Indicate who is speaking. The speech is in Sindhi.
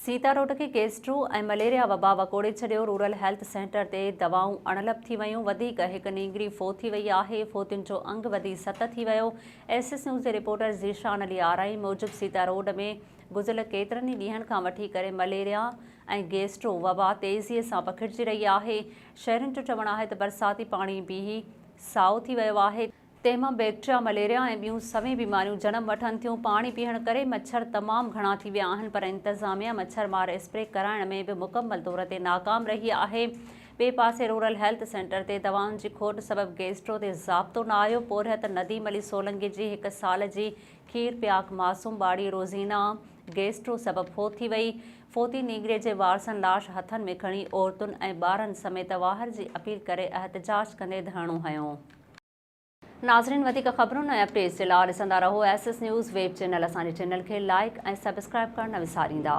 Speaker 1: سيتا روڊ کي گيسٽرو ۽ مليريا وبا وڪوڙي ڇڏيو، رورل هيلٿ سينٽر تي دوائون اڻلڀ ٿي ويون، وڌيڪ هڪ نينگري فوت ٿي وئي آهي، فوتين جو انگ وڌي ست ٿي ويو، ايس ايس نيوز جي رپورٽر ذيشان علي آرائين موجب سيتا روڊ ۾ گذريل ڪيترن ئي ڏينهن کان وٺي ڪري مليريا ۽ گيسٽرو وبا تيزي سان پکڙجي رهي آهي، شهرين جو چوڻ آهي ته برساتي پاڻي بيهي سائو ٿي ويو آهي. تنهن مان بيڪٽريا، مليريا ۽ ٻيون سوين بيماريون جنم وٺن ٿيون، پاڻي بيهڻ ڪري مڇر تمام گهڻا ٿي ويا آهن پر انتظاميا مڇر مار اسپري ڪرائڻ ۾ به مڪمل طور تي ناڪام رهي آهي. ٻئي پاسي رورل هيلٿ سينٽر تي دوائن جي کوٽ سبب گيسٽرو تي ضابطو نه آيو، پورهيت نديم علي سولنگي جي هڪ سال جي کير پياڪ معصوم ٻاڙي روزينا گيسٽرو سبب فوت ٿي وئي، فوتي نينگري جي وارثن لاش هٿن ۾ کڻي عورتن ۽ ٻارن سميت واهر جي اپيل ڪري احتجاج ڪندي ڌرڻو هنيو. ناظرين وڌيڪ خبرن ۽ اپڊيٽس جي لا ڏسندا رهو S S news web channel اسان جي چينل کي لائيڪ ۽ سبسڪرائيب ڪرڻ نه وساريندا.